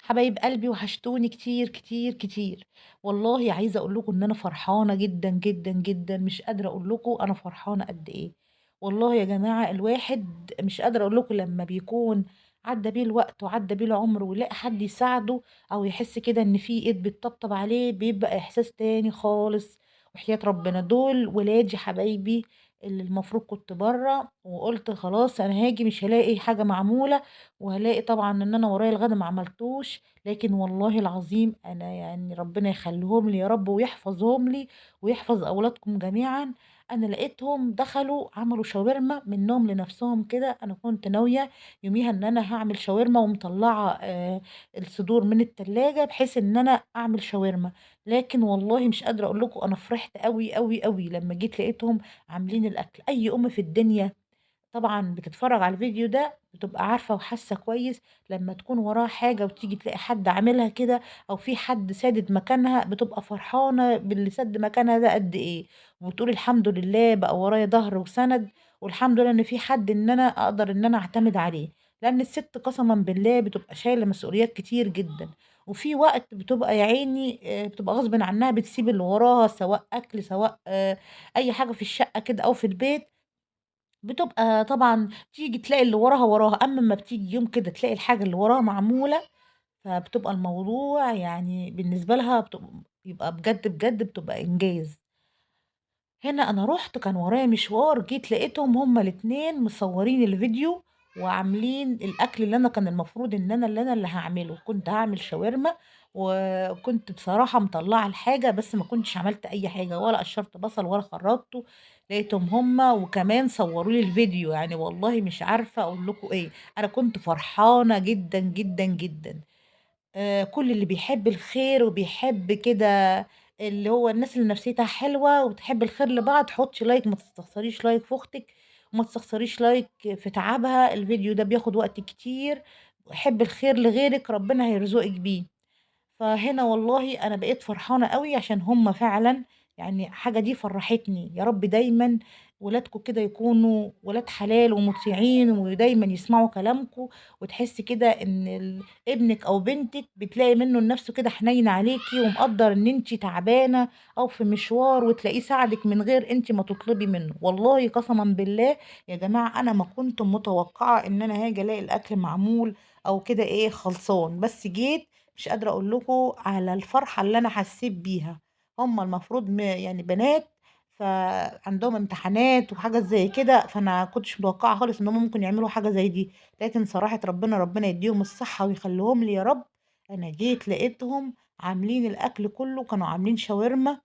حبايب قلبي وحشتوني كتير كتير كتير، والله عايزة أقول لكم إن أنا فرحانة جدًا جدًا جدًا، مش قادرة أقول لكم أنا فرحانة قد إيه. والله يا جماعة الواحد مش قادرة أقول لكم لما بيكون عدى بيه الوقت وعدى بيه العمر ويلاقي حد يساعده أو يحس كده إن في إيد بتطبطب عليه، بيبقى إحساس تاني خالص. وحياة ربنا دول ولادي حبايبي اللي المفروض كنت برا وقلت خلاص أنا هاجي مش هلاقي حاجة معمولة، وهلاقي طبعا إن أنا ورايا الغدا ما عملتوش، لكن والله العظيم أنا ربنا يخليهم لي يا رب ويحفظهم لي ويحفظ أولادكم جميعا. أنا لقيتهم دخلوا عملوا شاورما منهم لنفسهم كده. أنا كنت ناوية يوميها إن أنا هعمل شاورما ومطلعة الصدور من التلاجة بحيث إن أنا أعمل شاورما، لكن والله مش قادرة أقول لكم أنا فرحت أوي أوي أوي لما جيت لقيتهم عاملين الأكل. أي أم في الدنيا طبعا بتتفرج على الفيديو ده بتبقى عارفة وحاسة كويس لما تكون وراها حاجة وتيجي تلاقي حد عاملها كده أو في حد سادد مكانها، بتبقى فرحانة باللي سد مكانها ده قد إيه، وبتقول الحمد لله بقى ورايا ظهر وسند، والحمد لله إن في حد إن أنا أقدر إن أنا أعتمد عليه. لأن الست قسما بالله بتبقى شايلة مسؤوليات كتير جدا، وفي وقت بتبقى يا عيني، بتبقى غصب عنها بتسيب اللي وراها، سواء أكل سواء، أي حاجة في الشقة كده أو في البيت، بتبقى طبعا تيجي تلاقي اللي وراها وراها. أما ما بتيجي يوم كده تلاقي الحاجة اللي وراها معمولة، فبتبقى الموضوع بالنسبة لها يبقى بجد بجد بتبقى إنجاز. هنا أنا رحت كان ورايا مشوار، جيت لقيتهم هما الاتنين مصورين الفيديو وعاملين الأكل اللي أنا كان المفروض إن أنا اللي هعمله. كنت هعمل شاورما، وكنت بصراحة مطلعة الحاجة بس ما كنتش عملت أي حاجة، ولا قشرت بصل ولا خرطته. لقيتهم هما وكمان صوروا لي الفيديو، والله مش عارفة أقول لكم إيه، أنا كنت فرحانة جدا جدا جدا. كل اللي بيحب الخير وبيحب كده اللي هو الناس اللي نفسيتها حلوة وبتحب الخير لبعض، حطي لايك، ما تستخسريش لايك في اختك وما تستخسريش لايك في تعبها. الفيديو ده بياخد وقت كتير، حب الخير لغيرك ربنا هيرزقك بيه. فهنا والله انا بقيت فرحانة قوي عشان هم فعلا حاجة دي فرحتني. يا رب دايما ولادكم كده يكونوا ولاد حلال ومطيعين ودايما يسمعوا كلامكم، وتحسي كده ان ابنك او بنتك بتلاقي منه لنفسه كده حنين عليكي ومقدر ان انتي تعبانه او في مشوار، وتلاقيه ساعدك من غير انتي ما تطلبي منه. والله قسما بالله يا جماعه انا ما كنت متوقعه ان انا هاجي الاقي الاكل معمول او كده ايه خلصان، بس جيت مش قادره اقول لكم على الفرحه اللي انا حسيت بيها. هم المفروض بنات فعندهم امتحانات وحاجة زي كده، فانا كنتش متوقعة خالص ان هم ممكن يعملوا حاجة زي دي، لكن صراحة ربنا يديهم الصحة ويخليهم لي يا رب. انا جيت لقيتهم عاملين الاكل كله، كانوا عاملين شاورما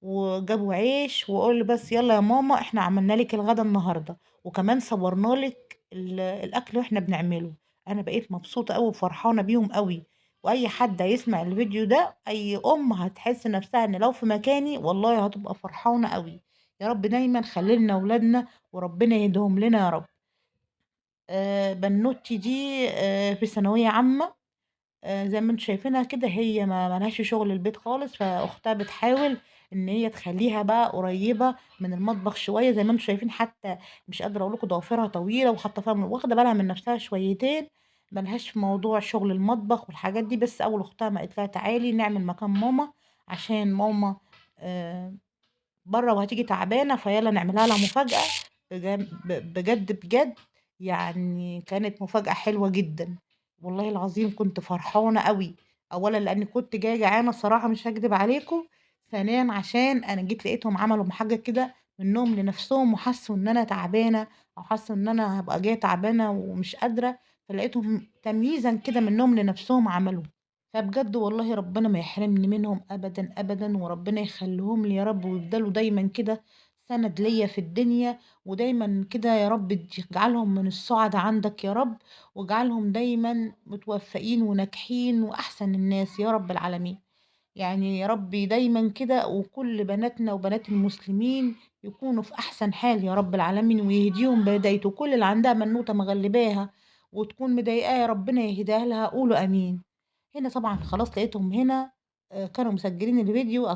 وجابوا عيش، وقول بس يلا يا ماما احنا عملنا لك الغدا النهارده، وكمان صورنا لك الاكل واحنا بنعمله. انا بقيت مبسوطة قوي وفرحانة بيهم قوي. واي حد هيسمع الفيديو ده، اي ام هتحس نفسها ان لو في مكاني والله هتبقى فرحانة قوي. يا رب دايما خليلنا ولادنا وربنا يهديهم لنا يا رب. بنوتي دي، في ثانوية عامة، زي ما انتم شايفينها كده هي ما لهاش شغل البيت خالص، فاختها بتحاول ان هي تخليها بقى قريبة من المطبخ شوية. زي ما انتم شايفين حتى مش قادرة اقول لكم ضوافرها طويلة وحاطة فيها واخدة بالها من نفسها شويتين، ملهاش في موضوع شغل المطبخ والحاجات دي. بس اول اختها ما قالت لها تعالي نعمل مكان ماما عشان ماما، بره وهتيجي تعبانة، فيلا نعملها لها مفاجأة. بجد بجد كانت مفاجأة حلوة جدا والله العظيم. كنت فرحانة قوي، اولا لان كنت جاية جعانة الصراحة مش هكدب عليكم، ثانيا عشان انا جيت لقيتهم عملوا حاجة كده منهم لنفسهم وحسوا ان انا تعبانة او حسوا ان انا هبقى جاية تعبانة ومش قادرة، فلقيتهم تمييزا كده منهم لنفسهم عملوه. فبجد والله ربنا ما يحرمني منهم ابدا ابدا، وربنا يخليهم لي يا رب، ويفضلوا دايما كده سند ليا في الدنيا، ودايما كده يا رب اجعلهم من السعداء عندك يا رب، واجعلهم دايما متوفقين وناجحين واحسن الناس يا رب العالمين. يا ربي دايما كده، وكل بناتنا وبنات المسلمين يكونوا في احسن حال يا رب العالمين، ويهديهم بهدايته. كل اللي عندها بنوته مغلباها وتكون مضايقاها ربنا يهديها لها، قولوا امين. هنا طبعا خلاص لقيتهم هنا، كانوا مسجلين الفيديو،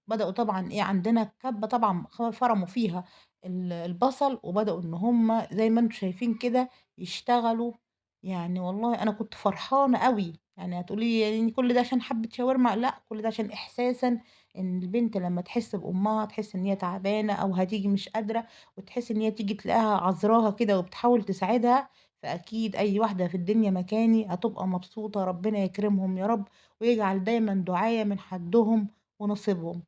بدأوا طبعا ايه عندنا الكبة طبعا فرموا فيها البصل، وبدأوا ان هم زي ما انتم شايفين كده يشتغلوا. والله انا كنت فرحانة قوي، يعني هتقولي يعني كل ده عشان حبة شاورما؟ لأ، كل ده عشان إحساسًا إن البنت لمّا تحس بأمها تحس إن هي تعبانة أو هتيجي مش قادرة، وتحس إن هي تيجي تلاقيها عذراها كده وبتحاول تساعدها، فأكيد أي واحدة في الدنيا مكاني هتبقى مبسوطة. ربنا يكرمهم يا رب، ويجعل دايمًا دعايا من حدهم ونصيبهم،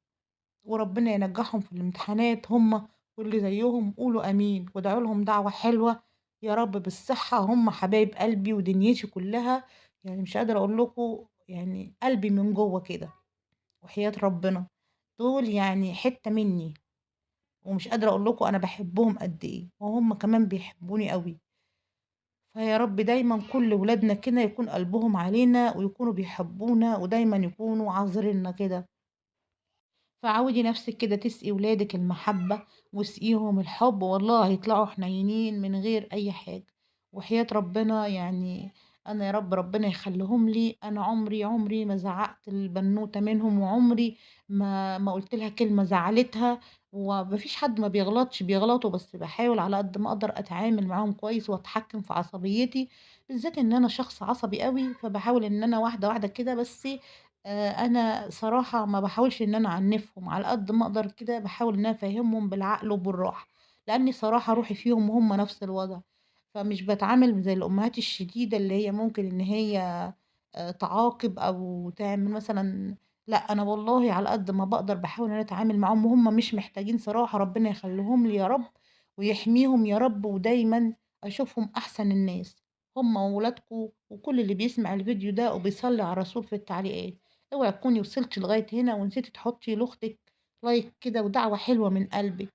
وربنا ينجحهم في الامتحانات هم واللي زيهم، قولوا آمين، وادعوا لهم دعوة حلوة يا رب بالصحة، هم حبايب قلبي ودنيتي كلها، يعني مش قادرة أقول لكم يعني قلبي من جوه كده وحياة ربنا، دول يعني حتة مني، ومش قادرة أقول لكم أنا بحبهم قد إيه، وهم كمان بيحبوني أوي. فيا رب دايما كل ولادنا كده يكون قلبهم علينا ويكونوا بيحبونا ودايما يكونوا عذريننا كده. فعودي نفسك كده تسقي ولادك المحبة واسقيهم الحب، والله هيطلعوا حنينين من غير أي حاجة وحياة ربنا. يعني أنا يا رب ربنا يخليهم لي، أنا عمري ما زعقت البنوتة منهم، وعمري ما قلت لها كلمة زعلتها، ومفيش حد ما بيغلطش، بيغلطوا، بس بحاول على قد ما أقدر أتعامل معاهم كويس وأتحكم في عصبيتي، بالذات إن أنا شخص عصبي قوي، فبحاول إن أنا واحدة واحدة كده، بس أنا صراحة ما باحاولش إن أنا أعنفهم، على قد ما أقدر كده باحاول إن أنا أفهمهم بالعقل وبالراحة، لأني صراحة روحي فيهم وهم نفس الوضع، فمش باتعامل زي الأمهات الشديدة اللي هي ممكن إن هي تعاقب أو تعمل مثلًا، لأ أنا والله على قد ما باقدر باحاول إن أنا أتعامل معاهم، وهم مش محتاجين صراحة، ربنا يخليهم لي يا رب ويحميهم يا رب، ودايمًا أشوفهم أحسن الناس، هم وولادكم وكل اللي بيسمع الفيديو ده وبيصلي على الرسول في التعليقات. اوعي تكوني وصلتي لغاية هنا ونسيتي تحطي لاختك لايك كده ودعوة حلوة من قلبك.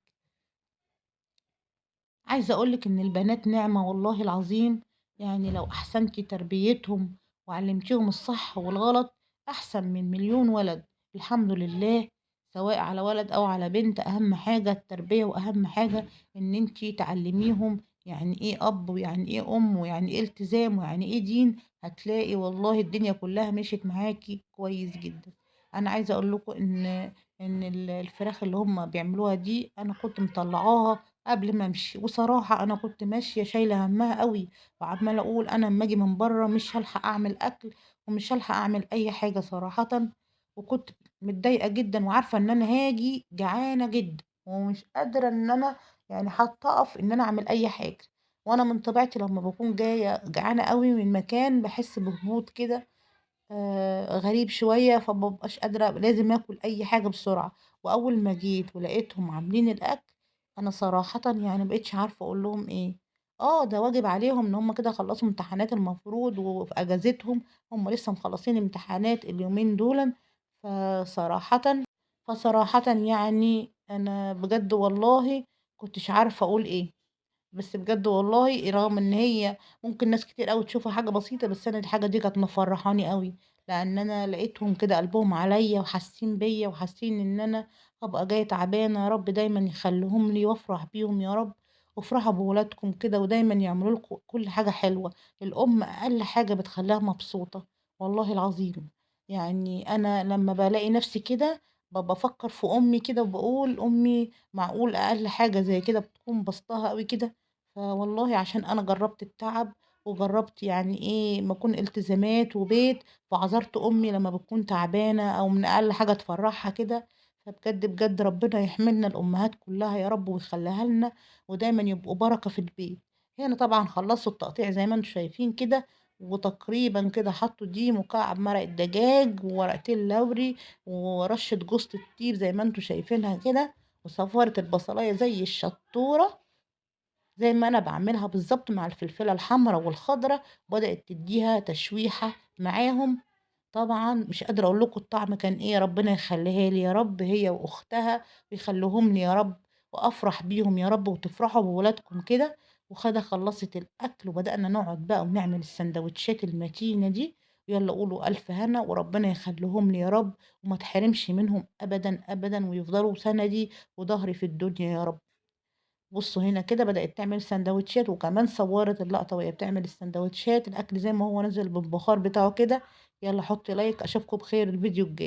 عايزة اقولك ان البنات نعمة والله العظيم، يعني لو احسنتي تربيتهم وعلمتيهم الصح والغلط احسن من مليون ولد، الحمد لله، سواء على ولد او على بنت. اهم حاجة التربية، واهم حاجة ان انتي تعلميهم يعني ايه اب ويعني ايه ام ويعني ايه التزام ويعني ايه دين، هتلاقي والله الدنيا كلها مشيت معاكي كويس جدا. انا عايزه اقول لكم ان الفراخ اللي هم بيعملوها دي انا كنت مطلعاها قبل ما امشي، وصراحه انا كنت ماشيه شايله همها قوي، وعماله اقول انا اما اجي من بره مش هلحق اعمل اكل ومش هلحق اعمل اي حاجه صراحه، وكنت متضايقه جدا وعارفه ان انا هاجي جعانه جدا ومش قادره ان انا حتى اقف ان انا اعمل اي حاجه. وانا من طبيعتي لما بكون جايه جعانه قوي من مكان بحس بهبوط كده، غريب شويه، فمبقاش قادره، لازم اكل اي حاجه بسرعه. واول ما جيت ولقيتهم عاملين الاكل انا صراحه مبقتش عارفه اقول لهم ايه. ده واجب عليهم ان هم كده خلصوا امتحانات المفروض، وفي اجازتهم هم لسه مخلصين امتحانات اليومين دول. فصراحه انا بجد والله كنتش عارفه اقول ايه، بس بجد والله رغم ان هي ممكن ناس كتير قوي تشوفها حاجه بسيطه، بس انا الحاجه دي كانت مفرحاني قوي، لان انا لقيتهم كده قلبهم عليا وحاسين بيا وحاسين ان انا هبقى جايه تعبانه. يا رب دايما يخليهم لي وافرح بيهم يا رب، وافرحوا بولادكم كده، ودايما يعملوا لكم كل حاجه حلوه. الام اقل حاجه بتخليها مبسوطه والله العظيم. انا لما بلاقي نفسي كده بفكر في امي كده وبقول امي معقول اقل حاجه زي كده بتكون بسطها قوي كده. فوالله عشان انا جربت التعب وجربت يعني ايه ما اكون التزامات وبيت، فعذرت امي لما بتكون تعبانه او من اقل حاجه تفرحها كده. فبجد بجد ربنا يحملنا الامهات كلها يا رب ويخليها لنا، ودايما يبقوا بركه في البيت. هنا طبعا خلصوا التقطيع زي ما انتم شايفين كده، وتقريبا كده حطوا دي مكعب مرق الدجاج وورقتين لوري ورشه جوزة الطيب زي ما انتم شايفينها كده، وصفارة البصلايه زي الشطوره زي ما انا بعملها بالظبط مع الفلفله الحمراء والخضراء، بدات تديها تشويحه معاهم. طبعا مش قادره اقول لكم الطعم كان ايه، ربنا يخليها لي يا رب هي واختها، ويخليهم لي يا رب وافرح بيهم يا رب، وتفرحوا بولادكم كده. وخدها خلصت الاكل وبدانا نقعد بقى ونعمل السندوتشات المتينه دي. يلا قولوا الف هنا، وربنا يخليهم لي يا رب وما تحرمش منهم ابدا ابدا، ويفضلوا سندي وظهري في الدنيا يا رب. بصوا هنا كده بدأت تعمل سندوتشات، وكمان صورت اللقطة وهي بتعمل السندوتشات، الأكل زي ما هو نزل بالبخار بتاعه كده. يلا حطي لايك، أشوفكم بخير الفيديو الجاي.